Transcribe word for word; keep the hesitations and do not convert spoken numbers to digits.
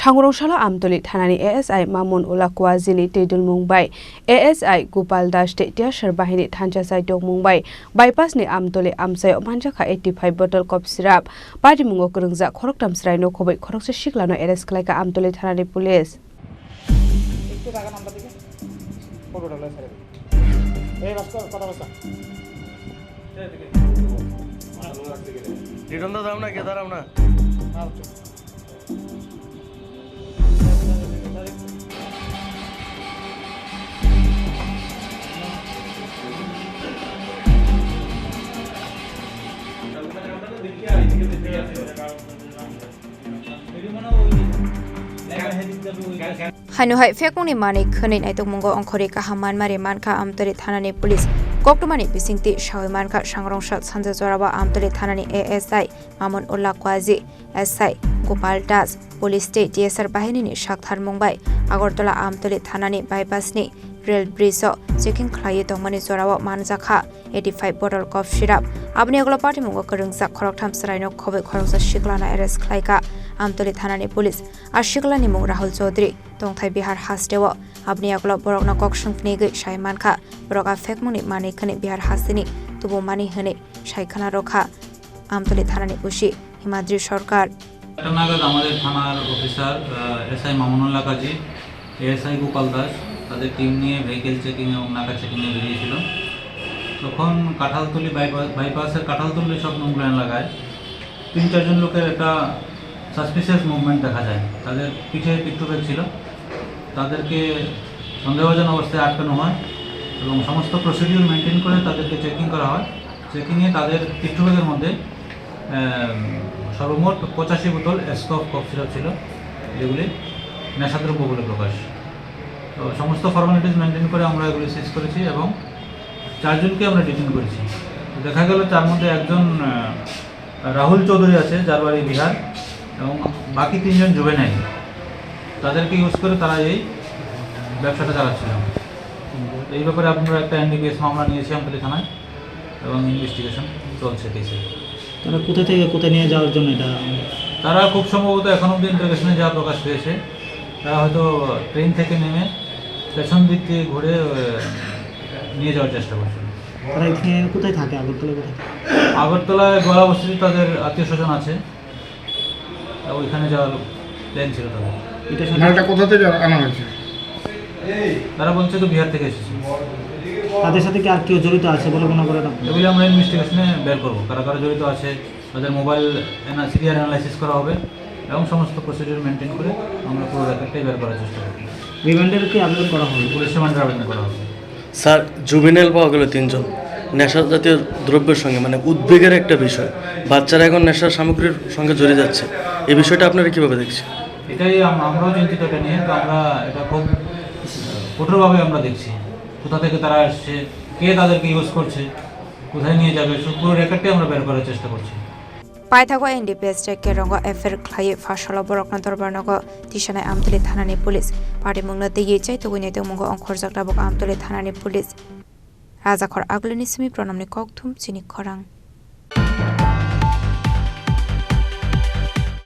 Thangrong salo Amtoli thanani A S I Mamun Ullah Kuazi ni twidulmung bai A S I Gopal Das tei T S R bahini thansa chai tongmung bai bypass ni Amtoli amchaio manjakha eighty five bottle cough syrup. Patimungo kwrwngjak khoroktham chwraino khobwi khoroksa siklano arrest khlaikha Amtoli thanani police. একটু টাকা নাম্বার দিকে। ফটোটা লো, ছেড়ে দে। এই ভাস্কর, কথা বলতা। লিটন দা, দাও না, কে দাঁড়াও না। আর চুপ। Haino hai phekmungni manwi khwnwi naitokmungo ongkhorwi kaham manmari mankha Amtoli thanani police. Koktwmani bisingtwi sawi mankha, sangrongsa sanja jorao Amtoli thanani A S I Mamun Ullah Kuazi, S I Gopal Das, police tei T S R bahinini saktharmung bai Agartala Amtoli thanani bypass ni rail bridge o checking khlaiwi tongmani jorao manjakha eighty five bottle cough syrup. Aboni ulo patimungo kwrwngjak khoroktham chwraino khobwi khoroksa siklano arrest khlaikha Amtoli thanani police. A siklani mung Rahul Chaudhary, tongthai Bihar hasteo. Aboni ulo borokno kok swng phnigwi sai mankha, borok a phekmungni manwi khwnwi Bihar hasteni tubumani hwnwi sai khwna rwkha Amtoli thanani O C Himadri Sarkar. একটা নাগাদ আমাদের থানার অফিসার, আহ, এসআই মামুনুল্লাহ কাজী, এএসআই গোপাল দাস, তাদের টিম নিয়ে vehicle checking এবং নাকা চেকিংয়ে বেরিয়েছিল। তখন কাঁঠালতলি বাইপা-, বাইপাসের কাঁঠালতলি সংলগ্ন এলাকায় তিন চারজন লোকের একটা সাসপিশিয়াস মুভমেন্ট দেখা যায়। তাদের পিঠে পিঠ্যুব্যাগ ছিল, তাদেরকে সন্দেহভাজন অবস্থায় আটকানো হয় এবং সমস্ত প্রসিডিউর মেনটেন করে তাদেরকে চেকিং করা হয়। চেকিংয়ে তাদের পিঠ্যুব্যাগের মধ্যে, আহ, সর্বমোট পঁচাশি বোতল এসকফ কফ সিরাপ ছিল, যেগুলি নেশাদ্রব্য বলে প্রকাশ। তো সমস্ত ফর্মালিটিস মেনটেন করে আমরা এগুলি সিজ করেছি এবং চারজনকে আমরা ডিটেইন করেছি। তো দেখা গেল তার মধ্যে একজন, আহ, রাহুল চৌধুরী আছে, যার বাড়ি বিহার, এবং বাকি তিনজন জুভেনাইল। তাদেরকে ইউজ করে তারা এই ব্যবসাটা চালাচ্ছিল। তো এই ব্যাপারে আমরা একটা এনডিপিএস মামলা নিয়েছি আমতলী থানায় এবং ইনভেস্টিগেশন চলছে কেসে। তারা কোথা থেকে কোথায় নিয়ে যাওয়ার জন্য এটা? তারা খুব সম্ভবত এখন অবধি ইন্টারোগেশনে যা প্রকাশ পেয়েছে, তারা হয়তো ট্রেন থেকে নেমে পেছন দিক থেকে ঘুরে, আহ, নিয়ে যাওয়ার চেষ্টা করছিল। তারা এখানে কোথায় থাকে? আগরতলা কোথায় থাকে? আগরতলায় গোয়ালা বস্তিতে তাদের আত্মীয় স্বজন আছে, তা ওইখানে যাওয়ার প্ল্যান ছিল তাদের। এটা সাথে মালটা কোথা থেকে আনা হয়েছে? তারা বলছে তো বিহার থেকে এসেছে। তাদের সাথে কি আর কেউ জড়িত আছে বলে মনে করেন আপনি? এগুলি আমরা ইনভেস্টিগেশনে বের করবো, কারা কারা জড়িত আছে, তাদের মোবাইল এনা-, সিরিয়াল অ্যানালাইসিস করা হবে এবং সমস্ত প্রসিডিউর মেনটেন করে আমরা পুরো রেকর্ডটাই বের করার চেষ্টা করবো। রিমান্ডের কি আবেদন করা হবে? পুলিশ রিমান্ডের আবেদন করা হবে। স্যার, জুভেনাইল পাওয়া গেল তিনজন। নেশা জাতীয় দ্রব্যের সঙ্গে, মানে, উদ্বেগের একটা বিষয়। বাচ্চারা এখন নেশার সামগ্রীর সঙ্গে জড়িয়ে যাচ্ছে। এই বিষয়টা আপনারা কিভাবে দেখছেন? এটাই আম-, আমরাও চিন্তিত এটা নিয়ে। তো আমরা এটা খুব, আহ, কঠোরভাবে আমরা দেখছি, কোথা থেকে তারা আসছে, কে তাদেরকে ইউজ করছে, কোথায় নিয়ে যাবে, সব পুরো রেকর্ডটাই আমরা বের করার চেষ্টা করছি। Paithago N D P S tei Kerongo F I R khlaiwi pha salo borokno dorbar nogo tisanai Amtoli thanani police. Patimungno twiwi chaitugwi naitokmungo ongkhorjak tabuk Amtoli thanani police. Rajakhor Agulini simi Pranamni kokthum chini khorang.